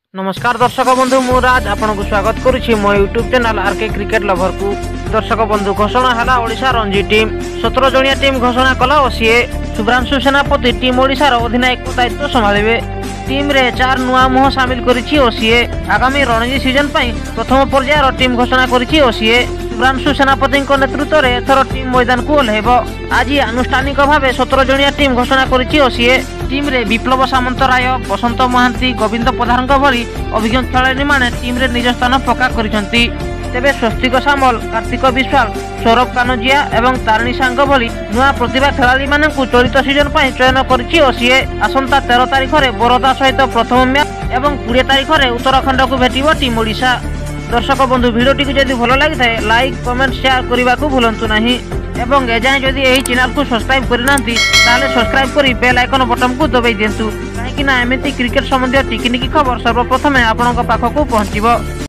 ନମସ୍କାର ଦର୍ଶକ ବନ୍ଧୁ, ମୁଁ ରାଜ ଆପଣଙ୍କୁ ସ୍ୱାଗତ କରୁଛି ମୋ ୟୁଟ୍ୟୁବ୍ ଚ୍ୟାନେଲ୍ ଆର୍ କେ କ୍ରିକେଟ ଲଭରକୁ। ଦର୍ଶକ ବନ୍ଧୁ, ଘୋଷଣା ହେଲା ଓଡ଼ିଶା ରଣଜୀ ଟିମ୍। 17 ଜଣିଆ ଟିମ୍ ଘୋଷଣା କଲା ଓସିଏ। ଶୁଭ୍ରାଂଶୁ ସେନାପତି ଟିମ୍ ଓଡ଼ିଶାର ଅଧିନାୟକ ଦାୟିତ୍ୱ ସମ୍ଭାଳିବେ। ଟିମ୍ରେ ଚାର ନୂଆ ମୁହଁ ସାମିଲ କରିଛି ଓସିଏ। ଆଗାମୀ ରଣଜୀ ସିଜନ ପାଇଁ ପ୍ରଥମ ପର୍ଯ୍ୟାୟର ଟିମ୍ ଘୋଷଣା କରିଛି ଓସିଏ। ଶୁଭ୍ରାଂଶୁ ସେନାପତିଙ୍କ ନେତୃତ୍ୱରେ ଏଥର ଟିମ୍ ମଇଦାନକୁ ଓହ୍ଲାଇବ। ଆଜି ଆନୁଷ୍ଠାନିକ ଭାବେ 17 ଜଣିଆ ଟିମ୍ ଘୋଷଣା କରିଛି ଓସିଏ। ଟିମ୍ରେ ବିପ୍ଳବ ସାମନ୍ତରାୟ, ବସନ୍ତ ମହାନ୍ତି, ଗୋବିନ୍ଦ ପଧାରଙ୍କ ଭଳି ଅଭିଜ୍ଞ ଖେଳାଳିମାନେ ଟିମ୍ରେ ନିଜ ସ୍ଥାନ ପକ୍କା କରିଛନ୍ତି। ତେବେ ସ୍ୱସ୍ତିକ ସାମଲ, କାର୍ତ୍ତିକ ବିଶ୍ୱାଳ, ସୌରଭ କାନୋଜିଆ ଏବଂ ତାରିଣୀ ସାଙ୍କ ଭଳି ନୂଆ ପ୍ରତିଭା ଖେଳାଳିମାନଙ୍କୁ ଚଳିତ ସିଜନ ପାଇଁ ଚୟନ କରିଛି ଓସିଏ। ଆସନ୍ତା 13 ତାରିଖରେ ବରୋଦା ସହିତ ପ୍ରଥମ ମ୍ୟାଚ୍ ଏବଂ 20 ତାରିଖରେ ଉତ୍ତରାଖଣ୍ଡକୁ ଭେଟିବ ଟିମ୍ ଓଡ଼ିଶା। ଦର୍ଶକ ବନ୍ଧୁ, ଭିଡ଼ିଓଟିକୁ ଯଦି ଭଲ ଲାଗିଥାଏ, ଲାଇକ୍, କମେଣ୍ଟ, ସେୟାର କରିବାକୁ ଭୁଲନ୍ତୁ ନାହିଁ ଏବଂ ଏଯାଏଁ ଯଦି ଏହି ଚ୍ୟାନେଲକୁ ସବସ୍କ୍ରାଇବ୍ କରିନାହାନ୍ତି, ତାହେଲେ ସବସ୍କ୍ରାଇବ୍ କରି ବେଲ୍ ଆଇକନ୍ ବଟନକୁ ଦବାଇ ଦିଅନ୍ତୁ, କାହିଁକି ନା ଏମିତି କ୍ରିକେଟ ସମ୍ବନ୍ଧୀୟ ଟିକିନିକି ଖବର ସର୍ବପ୍ରଥମେ ଆପଣଙ୍କ ପାଖକୁ ପହଞ୍ଚିବ।